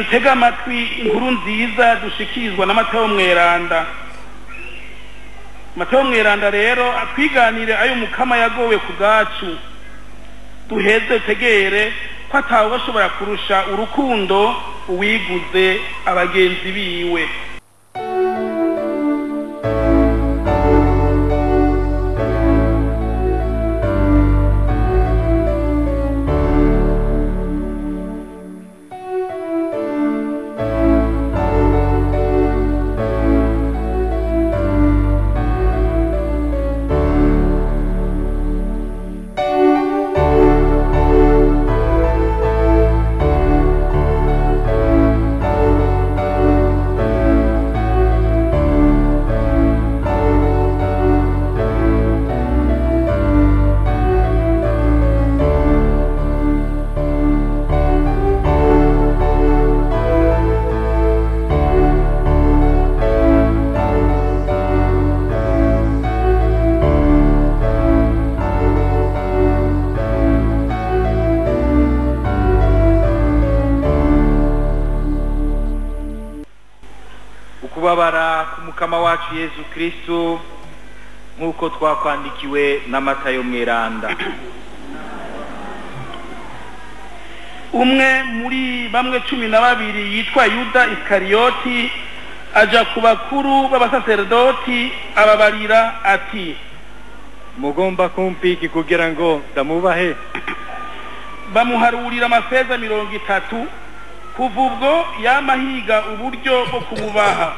Nidutega amatwi inkuru nziza dushikirizwa na Matayo Mweranda. Matayo Mweranda rero atwiganire ayo Mukama yagowe ku bwacu, duheze tegere ko atawe bashobora kurusha urukundo uwiguze abagenzi biwe. Ukubabara k'Umukama wacu Yezu Kristo nk'uko twakwandikiwe na Matayo Mweranda. Umwe muri bamwe 12 yitwa Yuda Iskariyoti aja ku bakuru b'abasaserdoti ababarira ati: mugomba kumpiki kugira ngo ndamubahe? Bamuharurira amafeza 30. Kuva ubwo yamahiga uburyo bwo kumubaha.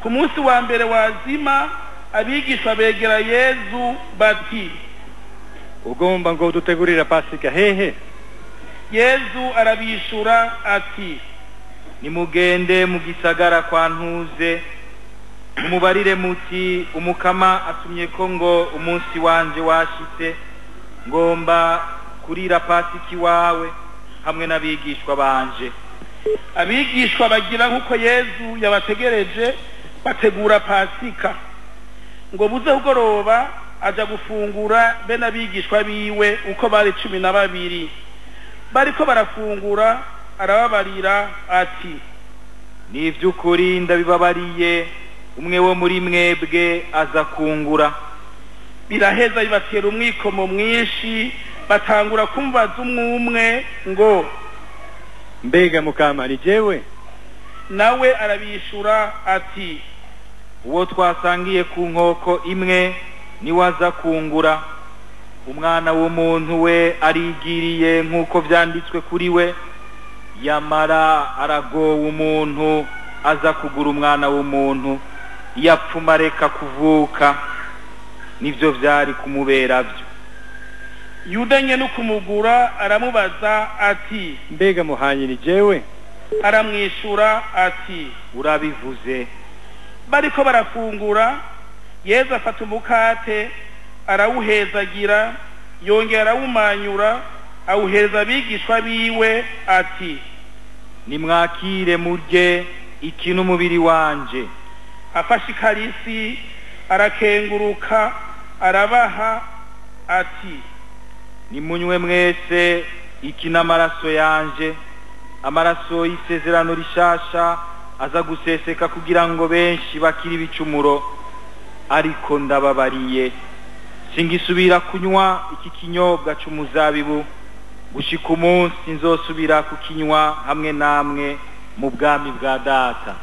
Ku munsi wa mbere wazima abigishwa begera Yezu bati: ugomba ngo dutegurira Pasika hehe? Yezu arabishura ati: nimugende mu gisagara kwa Ntuze, mumubarire muti Umukama atumye ko ngo umunsi wanje washitse, ngomba kurira Pasika iwawe hamwe n'abigishwa banje. Abigishwa bagira nkuko Yezu yabategereje, bategura Pasika. Ngo buze kugoroba aja gufungura be n'abigishwa biwe uko bari 12. Bariko barafungura arababarira ati: ni ivy'ukuri ndabibabariye, umwe wo muri mwebwe aza kungura. Biraheza bibatera umwikomo mwinshi, batangura kumbaza umwe ngo: mbega Mukama ni jewe? Nawe arabishura ati: uwo twasangiye ku nkoko imwe niwe aza kungura. Umwana w'umuntu we arigiriye nk'uko vyanditswe kuri we, yamara aragowe umuntu aza kugura umwana w'umuntu, yapfuma areka kuvuka, nivyo vyari kumubera vyo. Yuda nyene kumugura aramubaza ati: mbega muhanyi ni jewe? Aramwishura ati: urabivuze. Bariko barafungura, Yezu afata umukate arawuhezagira, yongera arawumanyura, awuhereza abigishwa biwe ati: nimwakire murye, iki n'umubiri wanje. Afashe ikarisi arakenguruka, arabaha ati: nimunywe mwese, iki n'amaraso yanje, amaraso y'isezerano rishasha aza guseseka kugira ngo benshi bakiri ibicumuro. Ariko ndababariye, singisubira kunywa iki kinyobwa c'umuzabibu gushika umunsi nzosubira kukinywa hamwe namwe mu bwami bwa Data.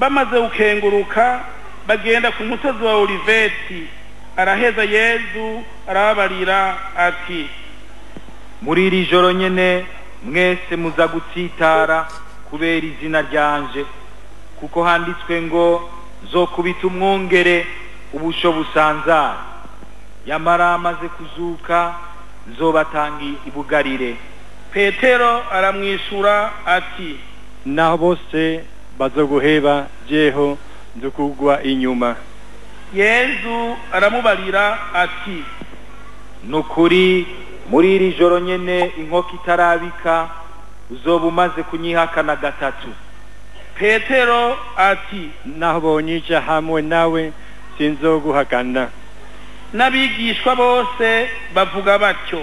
Bamaze gukenguruka bagenda ku musozi wa Oliveti. Araheza Yezu arababarira ati: muri iri joro nyene mwese muza gutsitara, kubera izina ryanje, kuko handitswe ngo nzokubita umwungere ubusho busanzara. Yamara amaze kuzuka nzobatanga ibugarire. Petero aramwishura ati: Naho bose bazoguheba, jeho nzokugwa inyuma. Yezu aramubarira ati: Nukuri muri iri joro nyene inkoko itarabika uzoba umaze kunyihakana gatatu. Petero ati: Naho bonyica hamwe nawe sinzoguhakana. N'abigishwa bose bavuga batyo.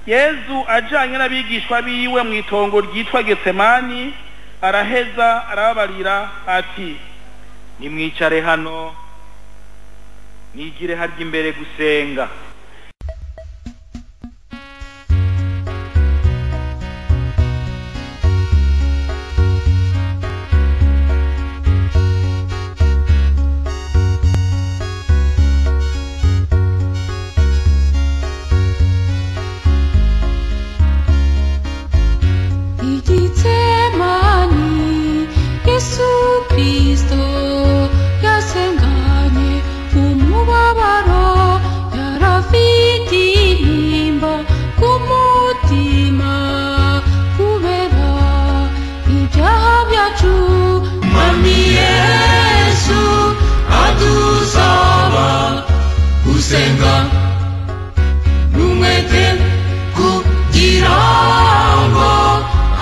Yezu ajanye n'abigishwa biwe mu itongo ryitwa Getsemani, araheza arababarira ati: Nimwicare hano nigire harya imbere gusenga. Igitsemani Yesu Kristo yasenganye umubabaro, yarafite intimba ku mutima kubera ibyaha byacu. Mwami Yesu adusaba gusenga n'umwete kugira ngo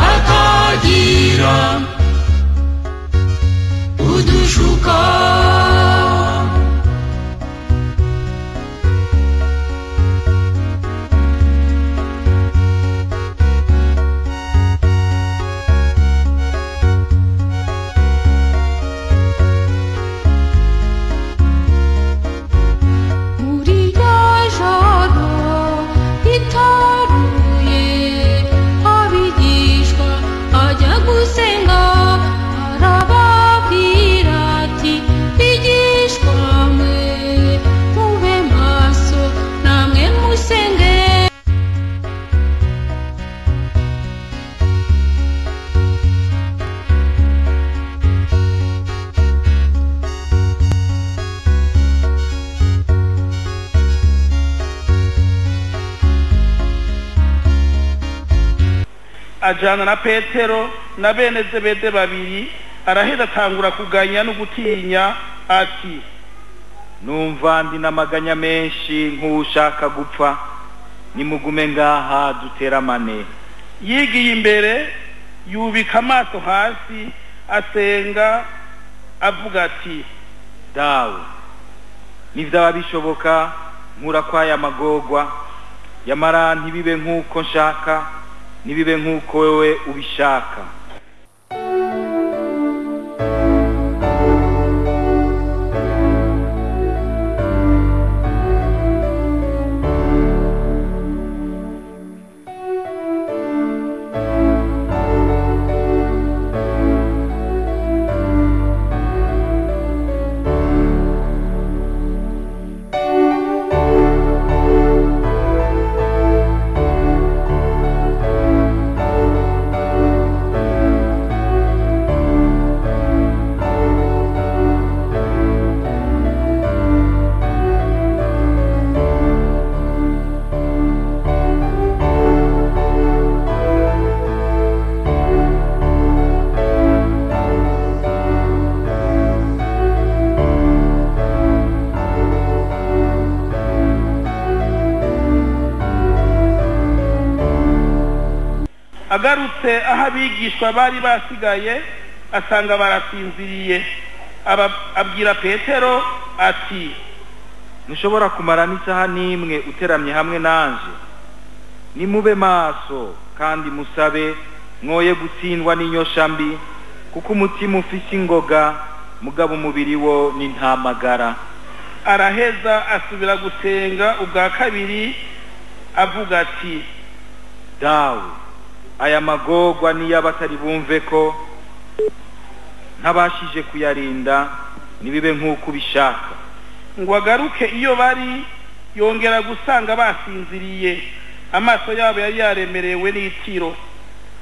hatagira udushuka. Muri iryo joro ritaruye abigishwa ajya gusenga, arababwira ati: Bigishwa mwe, mube maso namwe musenge. Ajana na Petero na bene Zebede babiri, araheza atangura kuganya no gutinya ati: Numva ndi n'amaganya menshi nk'ushaka gupfa, nimugume ngaha duteramane. Yigiye imbere yubika amaso hasi asenga avuga ati: Dawe, nivyaba bishoboka nkura kwaya magorwa, yamara ntibibe nk'uko nshaka, nibibe nk'uko wewe ubishaka. Agarutse aho abigishwa bari basigaye asanga barasinziriye. Abwira Petero ati: Ntushobora kumara n'isaha n'imwe uteramye hamwe nanje? Nimube maso kandi musabe, mwoye gutsindwa n'inyosha mbi, kuko umutima ufise ingoga, mugabo umubiri wo ni ntamagara. Araheza asubira gusenga ubwa kabiri avuga ati: Dawe, aya magorwa niyo abatari bumve ko ntabashije kuyarinda, nibibe nk'uko ubishaka. Ngo agaruke iyo bari, yongera gusanga basinziriye, amaso yabo yari yaremerewe n'itiro.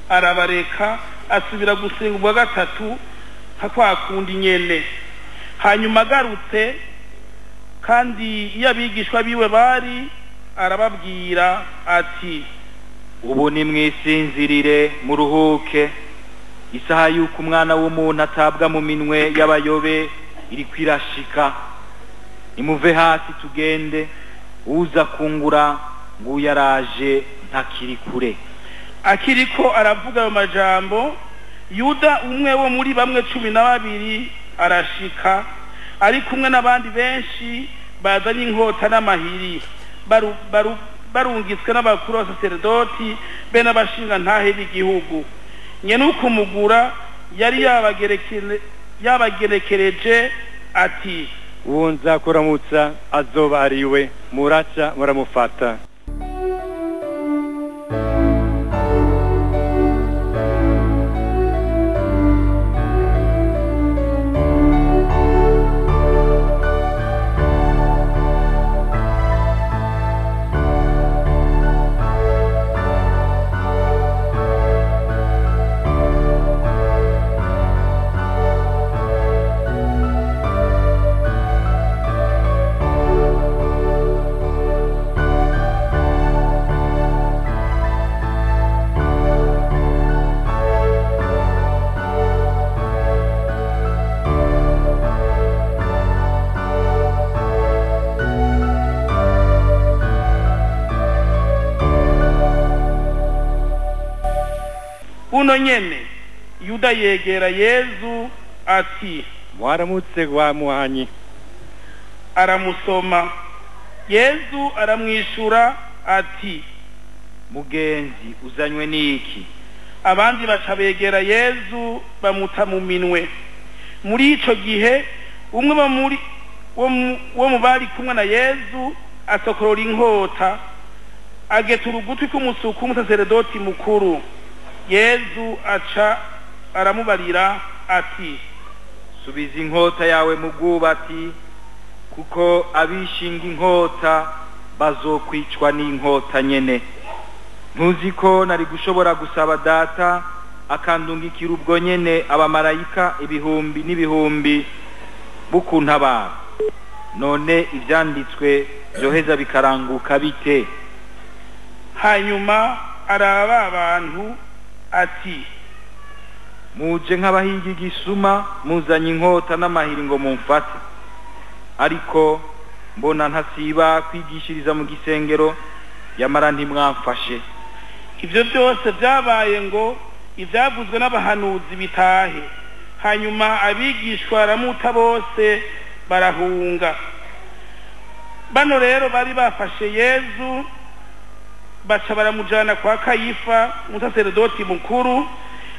Arabareka Asubira gusenga ubwa gatatu nka kwa kundi nyene. Hanyuma agarutse kandi iyo abigishwa biwe bari, arababwira ati: Ubu nimwisinzirire muruhuke, isaha y'uko umwana w'umuntu atabwa mu minwe y'abayobe iriko irashika. Nimuve hasi tugende, uza kungura nguyu araje ntakiri kure. Akiriko aravuga ayo majambo, Yuda umwe wo muri bamwe 12 arashika, ari kumwe n'abandi benshi bazanye inkota n'amahiri, barungitswe n'abakuru b'abasaseredoti be n'abashingantahe b'igihugu. Nyene ukumugura yari yabagerekereje ati: Uwo nzakuramutsa azoba ari we, muraca muramufata. Buno nyene Yuda yegera Yezu ati: Mwaramutse wa muhanyi. Aramusoma. Yezu aramwishura ati: Mugenzi, uzanywe n'iki? Abandi baca begera Yezu bamuta mu minwe. Muri ico gihe umwe wo mu bari kumwe na Yezu asokorora inkota, agetura ugutwi k'umusuku w'umusaseredoti mukuru. Yezu aca aramubarira ati: Subiza inkota yawe mu bwubati, kuko abishinga inkota bazokwicwa n'inkota nyene. Ntuzi ko nari gushobora gusaba Data akandungikira ubwo nyene abamarayika ibihumbi n'ibihumbi bukuntabara? None ivyanditswe vyoheza bikaranguka bite? Hanyuma araba abantu ati: Muje nk'abahiga igisuma, muzanye inkota n'amahiri ngo mumfate. Ariko mbona ntasiba kwigishiriza mu gisengero, yamara ntimwamfashe. Ivyo byose vyabaye ngo ivyavuzwe n'abahanuzi bitahe. Hanyuma abigishwa baramuta bose barahunga. Bano rero bari bafashe Yezu, baca baramujana kwa Kayifa umusaseredoti mukuru,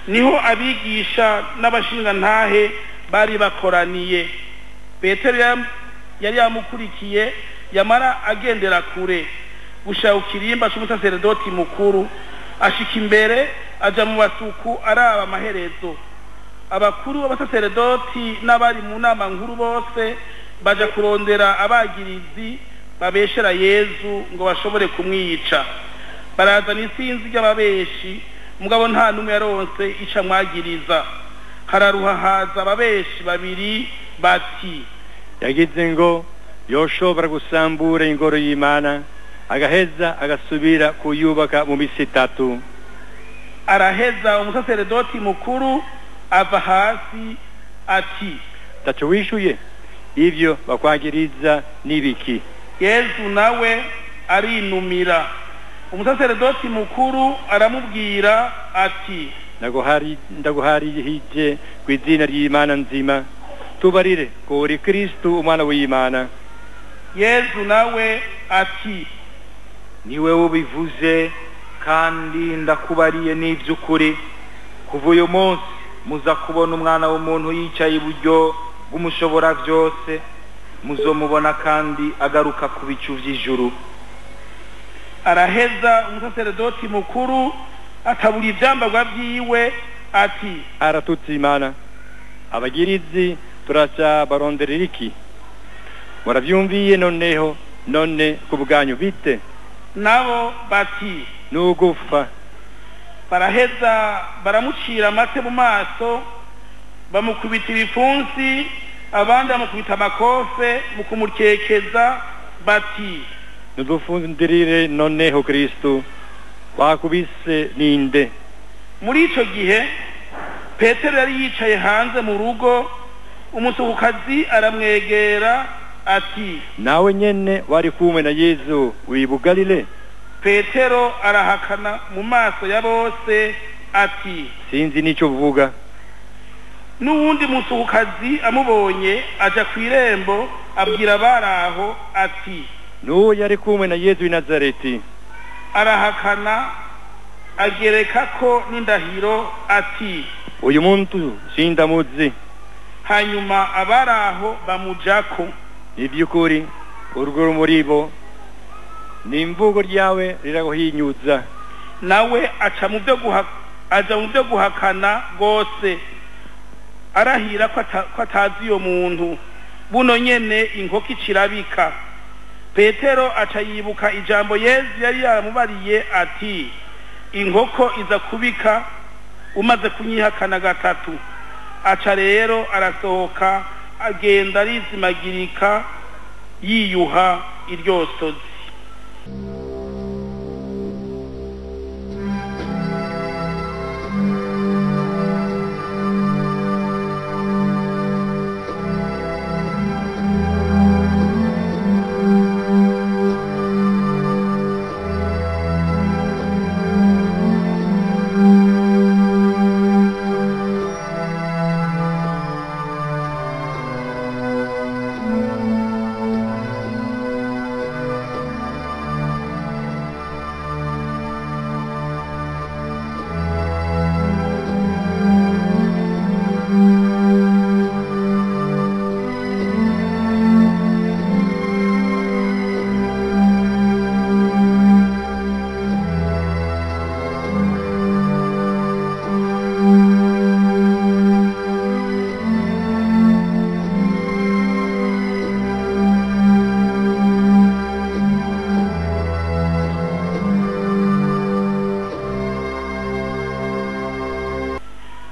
niho abigisha n'abashingantahe bari bakoraniye. Petero yari yamukurikiye, yamara agendera kure gushaka ikirimba c'umusaseredoti mukuru. Ashika imbere aja mu basuku araba amaherezo. Abakuru b'abasaseredoti n'abari mu nama nkuru bose baja kurondera abagirizi babeshera Yezu ngo bashobore kumwica. Barazana isinzi ry'ababeshi, mugabo nta n'umwe yaronse ico amwagiriza. Hararuha haza ababeshi babiri bati: Yagize ngo yoshobora gusambura ingoro y'Imana, agaheza agasubira kuyubaka mu misi 3. Araheza umusaseredoti mukuru ava hasi ati: Taco wishuye, ivyo bakwagiriza n'ibiki? Yezu nawe arinumira. Umusaseredoti mukuru aramubwira ati: Ndaguharihije kw'izina ry'Imana nzima, tubarire ko uri Kristu umwana w'Imana. Yezu nawe ati: Niwe ubivuze, kandi ndakubariye n'ivy'ukuri. Kuva uyu munsi muza kubona umwana w'umuntu yicaye iburyo bw'umushobora vyose, muzomubona kandi agaruka ku bicu vy'ijuru. Araheza umusaseredoti mukuru atabura ivyambarwa vyiwe ati: Aratutse Imana, abagirizi turaca baronderera iki? Muravyumviye noneho, none ku bwanyu bite? Nabo bati: Nugufa. Baraheza baramucira amate mu maso, bamukubita ibipfunsi, abandi bamukubita amakofe mu kumukekeza bati: Ntudufundirire noneho Kristo, wakubise ninde? Muri ico gihe Petero yari yicaye hanze mu rugo, umusukukazi aramwegera ati: Nawe nyene wari kumwe na Yezu w'i Bugalile. Petero arahakana mu maso ya bose ati: Sinzi n'ico uvuga. N'uwundi musukukazi amubonye aja kw'irembo, abwira abari aho ati: N'uwo yari kumwe na Yezu w'i Nazareti. Arahakana agereka ko n'indahiro ati: Uyu muntu sindamuzi. Hanyuma abari aho bamujako. Ni by'ukuri urwo rumuri bo ni imvugo ryawe riraguhinyuza. Nawe aca mu byo guha aja mu byo guhakana rwose, arahira ko atazi iyo muntu. Buno nyene inkoko icirabika. Petero aca yibuka ijambo Yezu yari yaramubariye ati: inkoko iza kubika umaze kunyihakana gatatu. Aca rero arasohoka agenda arizimagirika yiyuha iryosozi.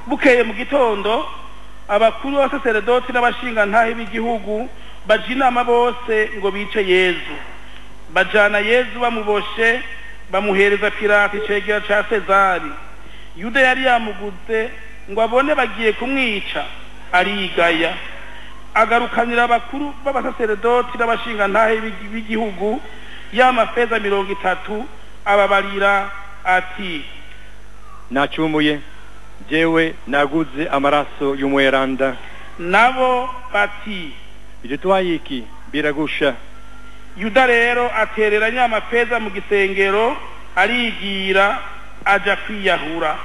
Bukeye mu gitondo abakuru b'abasaseredoti n'abashingantahe b'igihugu baja inama bose ngo bice Yezu. Bajana Yezu bamuboshe, bamuhereza Pilato icegera ca Sezari. Yuda yari yamuguze ngo abone bagiye kumwica, arigaya. Agarukanira abakuru b'abasaseredoti n'abashingantahe b'igihugu ya mafeza 30, ababarira ati: Nacumuye, jewe naguze amaraso y'umweranda. Nabo bati: Bidutwaye iki? Biragusha. Yuda rero atereranya amafeza mu gisengero, arigira aja kwiyahura.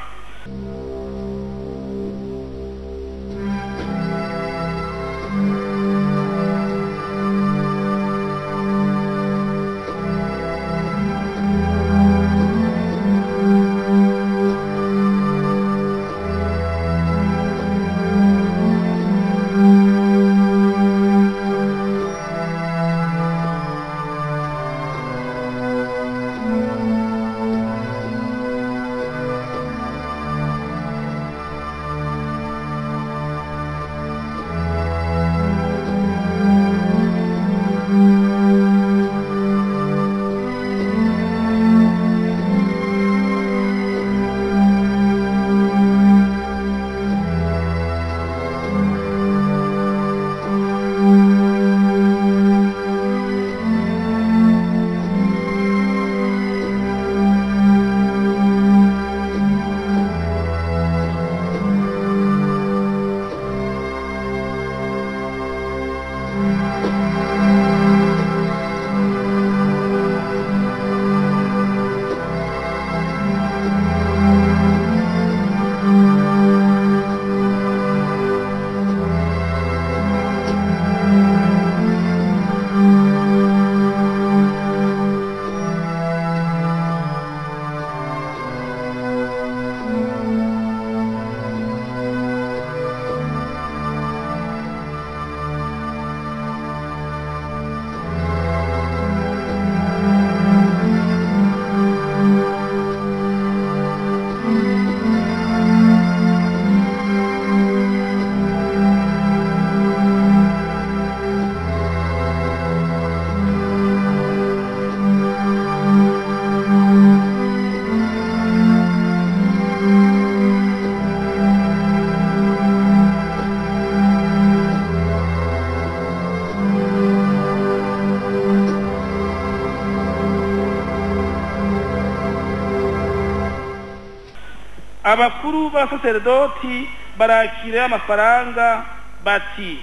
Abakuru b'abasaserdoti barakira amafaranga bati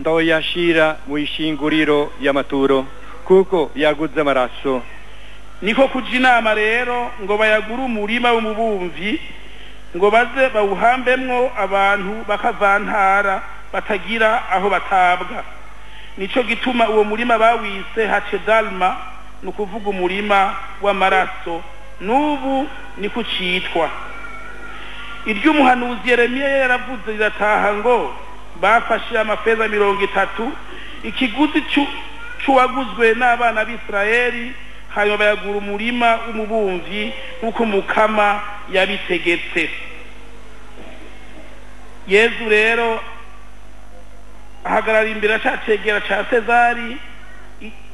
ndoyashira mu ishinguriro y'amaturo kuko yaguze amaraso. Niko kuja inama rero ngo bayagure umurima w'umubumvyi ngo baze bawuhambemwo abantu bakavantara batagira aho batabwa. Nico gituma uwo murima bawise Hacedalma, ni ukuvuga umurima w'amaraso, n'ubu niko ucitwa. Iry'umuhanuzi Yeremiya yaravuze rirataha ngo bafashe amafeza 30, ikiguzi c'uwaguzwe n'abana b'Isirayeli, hanyuma bayagura umurima w'umubumvyi nk'uko Mukama yabitegetse. Yezu rero ahagarara imbere ca cegera ca Sezari.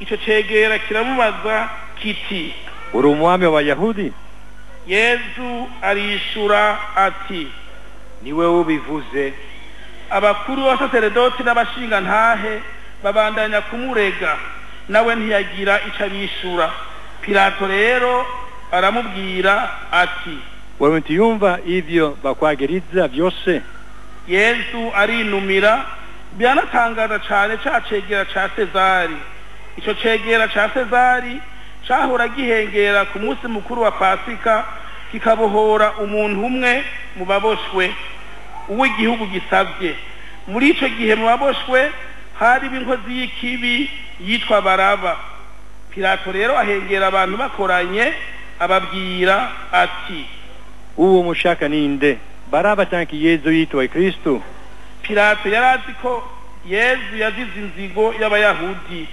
Ico cegera kiramubaza kiti uri umwami w'Abayahudi? Yezu arishura ati ni wewe ubivuze. Abakuru b'abasaseredoti n'abashingantahe babandanya kumurega, nawe ntiyagira ico abishura. Pilato rero aramubwira ati wewe ntiyumva ivyo bakwagiriza vyose? Yezu arinumira. Byanatangaza cane ca cegera ca Sezari. Ico cegera ca Sezari cahora gihengera ku munsi mukuru wa Pasika, kikabohora umuntu umwe mu baboshwe uw'igihugu gisavye. Muri ico gihe mu baboshwe hari inkozi y'ikibi yitwa Baraba. Pilato rero ahengera abantu bakoranye, ababwira ati uwo mushaka ninde, Baraba canke Yezu yitwa Kristo? Pilato yarazi ko Yezu yazize inzigo y'Abayahudi.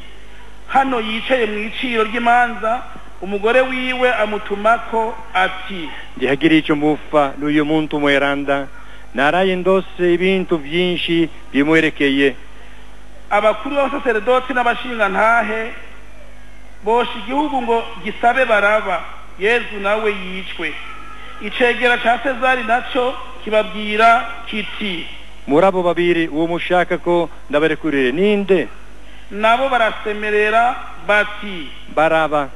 Hano yicaye mu iciro ry'imanza, umugore wiwe amutumako ati ndihagira ico mupfa n'uyu muntu mweranda, naraye ndose ibintu vyinshi bimwerekeye. Abakuru b'abasaseredoti n'abashingantahe bosha igihugu ngo gisabe Baraba, Yezu nawe yicwe. Icegera ca Sezari naco kibabwira kiti muri abo babiri uwo mushaka ko ndabarekurire ninde? Nabo barasemerera bati Baraba.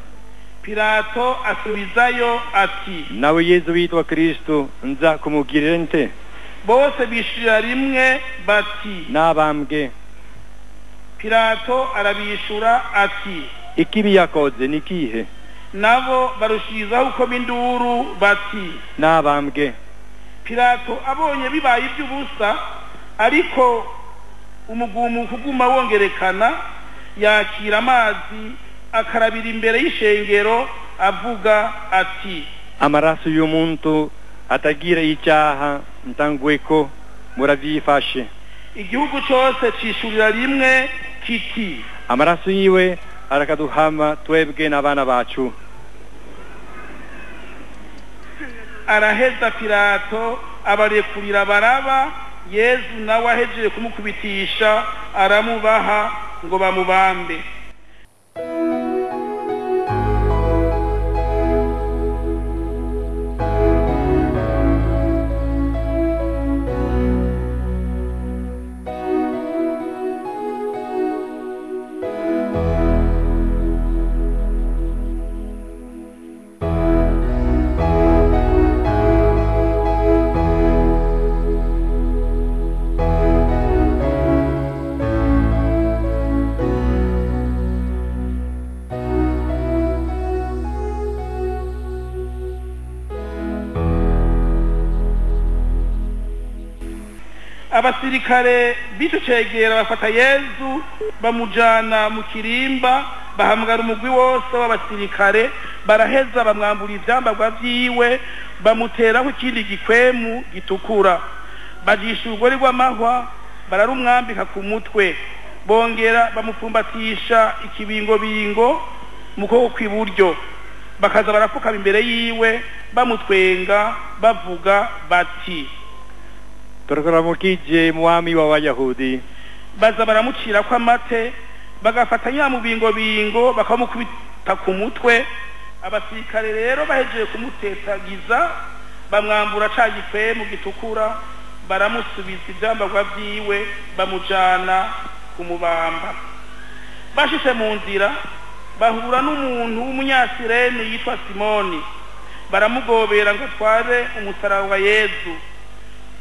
Pilato asubizayo ati nawe Yezu witwa Kristo nza kumugirira nte? Bose bishurira rimwe bati nabambwe. Pilato arabishura ati ikibi yakoze ni kihe? Nabo barushirizaho uko induru bati nabambwe. Pilato abonye bibaye iby'ubusa, ariko umugumu kuguma wongerekana, yakira amazi akarabira imbere y'ishengero avuga ati amaraso y'umuntu atagira icyaha ntangweko muravyifashe. Igihugu cyose cishurira rimwe kiti amaraso yiwe arakaduhama twebwe n'abana bacu. Araheza Pilato abarekurira Baraba. Yezu nawe ahejeje kumukubitisha aramubaha ngo bamubambe. Abasirikare b'ico cegera bafata Yezu bamujana mu kirimba, bahamagara umugwi wose w'abasirikare, baraheza bamwambura ivyambarwa vyiwe, bamuteraho ikindi gikwemu gitukura, bajisha urugori rw'amahwa bararumwambika ku mutwe, bongera bamupfumbatisha ikibingobingo mu kuboko kw'iburyo, bakaza barapfukama imbere yiwe bamutwenga bavuga bati turamukije mwami w'Abayahudi. Baza baramucirako amate, bagafata nya mubingobingo bakamukubita ku mutwe. Abasirikare rero bahejeje kumutetagiza bamwambura ca gikwemu gitukura, baramusubiza ivyambarwa vyiwe, bamujana kumubamba. Bashitse mu nzira bahura n'umuntu w'umunyasirene yitwa Simoni, Baramugobera ngo atware umusaraba wa Yezu.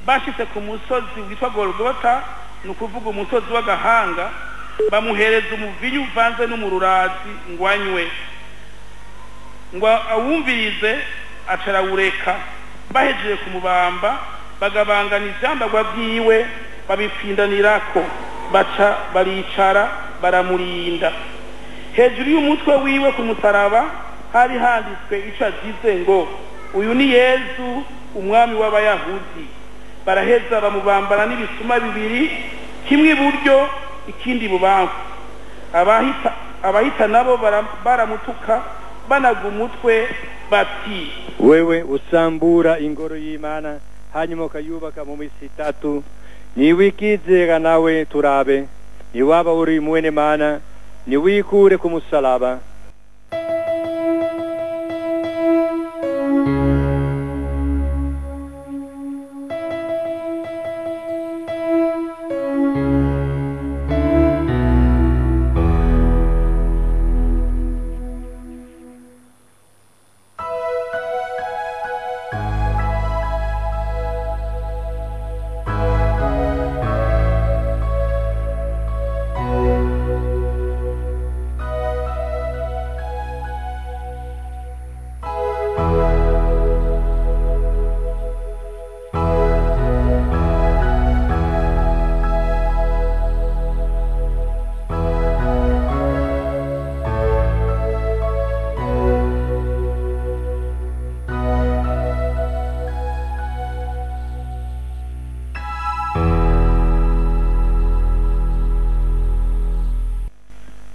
Bashitse ku musozi witwa Golgota, ni ukuvuga umusozi w'agahanga, bamuhereza umuvinyu uvanze n'umururazi ngo anywe, ngo awumvirize, acarawureka. Bahejeje kumubamba, bagabangana ivyambagwa vyiwe, babipfindanirako, baca baricara baramurinda. Hejuru y'umutwe wiwe ku musaraba hari handitswe ico agize ngo: uyu ni Yezu umwami w'Abayahudi. Baraheza bamubambana n'ibisuma bibiri, kimwe iburyo ikindi ibubamfu. Abahita nabo baramutuka banaga umutwe bati: wewe usambura ingoro y'Imana hanyuma ukayubaka mu minsi itatu, niwikizera nawe turabe, niwaba uri mwene Mana niwikure ku musalaba.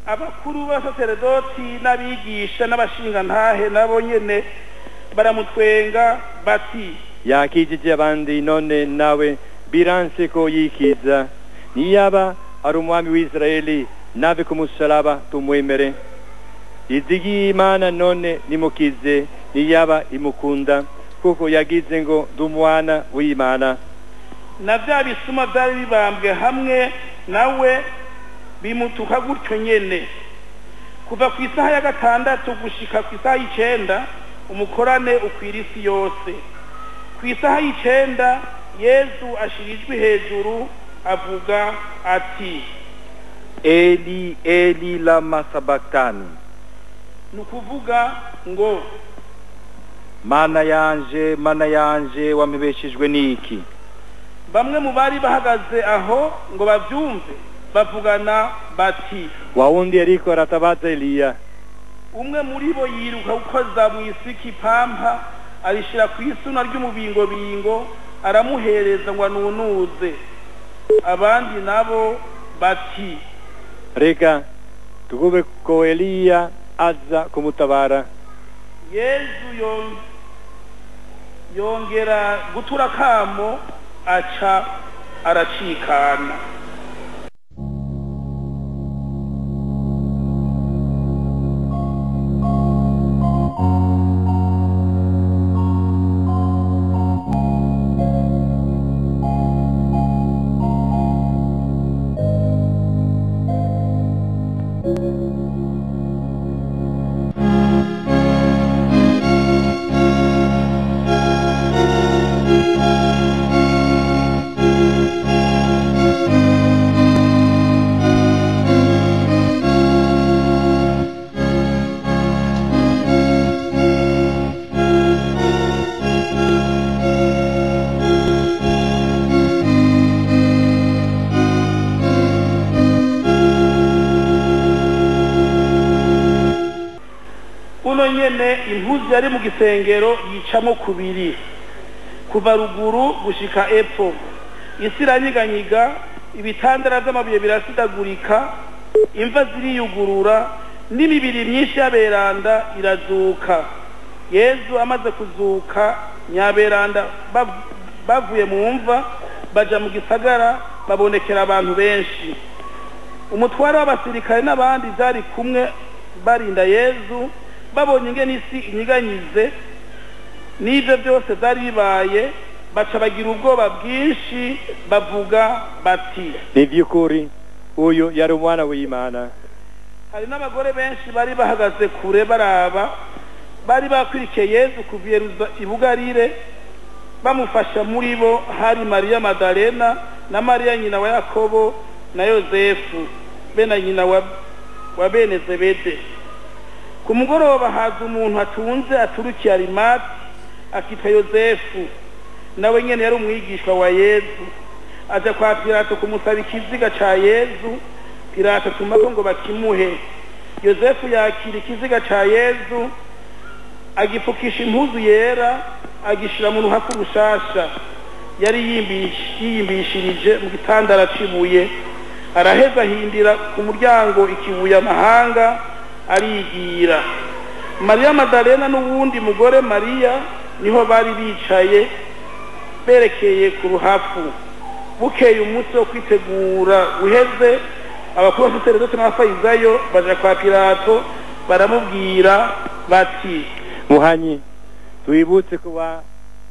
Abakuru b'abasaseredoti n'abigisha n'abashingantahe nabo nyene baramutwenga bati: yakijije abandi none nawe biranse ko yikiza, niyaba ari umwami w'Israeli nave ku musalaba tumwemere. Izigiye Imana none nimukize, niyaba imukunda, kuko yagize ngo ndumwana w'Imana. Na vya bisuma vyari bibambwe hamwe nawe bimutuka gutyo nyene. Kuva ku isaha ya 6 gushika ku isaha y'9 umukorane ukwira isi yose. Ku isaha y'9 Yezu ashira ijwi hejuru avuga ati: Eli Eli lama sabachthani, ni ukuvuga ngo: Mana yanje, Mana yanje, wampebeshejwe n'iki? Bamwe mu bari bahagaze aho ngo bavyumve bavugana bati: wa wundi ariko aratabaza Eliya. Umwe muri bo yiruka gukoza mu isiki ipampa, arishira ku isuna ry'umubingobingo, aramuhereza ngo anunuze. Abandi nabo bati: reka tugube ko Eliya aza kumutabara. Yezu yongera gutura kamo, aca aracikana. Nyene impuzu yari mu gisengero yicamo kubiri, kuva ruguru gushika epfo. Isi iranyiganyiga, ibitandara vy'amabuye birasidagurika, imva ziriyugurura, n'imibiri myinshi y'aberanda irazuka. Yezu amaze kuzuka, nyaberanda bavuye mu mva baja mu gisagara, babonekera abantu benshi. Umutware w'abasirikare n'abandi vyari kumwe barinda Yezu, babonye ingene isi inyiganyize n'ivyo byose vyari bibaye, baca bagira ubwoba bwinshi, bavuga bati: ni vy'ukuri uyu yari umwana w'Imana. Hari n'abagore benshi bari bahagaze kure baraba, Bari bakurikiye Yezu kuva i Bugarire, bamufasha. Muri bo hari Mariya Madalena na Mariya nyina wa Yakobo na Yozefu be na nyina wa bene Zebede. Ku mugoroba haza umuntu atunze aturukiye Arimati, akitwa Yozefu, nawe nyene yari umwigishwa wa Yezu. Aja kwa Pilato kumusaba ikiziga ca Yezu. Pilato atumako ngo bakimuhe. Yozefu yakira ikiziga ca Yezu, agipfukisha impuzu yera, agishira mu ruhafu rushasha yari yiyimbishirije mu gitandara c'ibuye. Araheza ahindira ku muryango ikibuye amahanga, arigira. Mariya Madalena n'uwundi mugore Mariya niho bari bicaye berekeye ku ruhafu. Bukeye, umunsi wo kwitegura uheze, abakuru b'abasaseredoti n'abafarisayo baja kwa Pilato, baramubwira bati: Muhanyi, twibutse kuba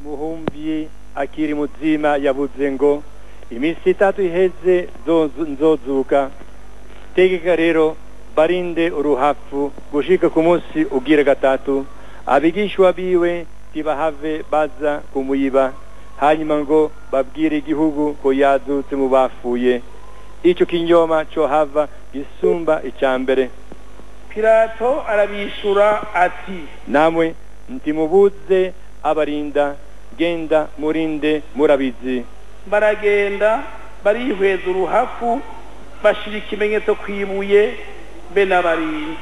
muhumvyi akiri muzima yavuze ngo: "Iminsi 3 iheze nzozuka." Tegeka rero barinde uruhafu gushika ku munsi ugira gatatu, abigishwa biwe ntibahave baza kumuyiba, hanyuma ngo babwire igihugu ko yazutse mu bapfuye. Ico kinyoma cohava gisumba ica mbere. Pilato arabishura ati: Namwe ntimubuze abarinda, genda murinde murabizi. Baragenda, barihweza uruhafu, bashira ikimenyetso kwibuye be n'abarinzi.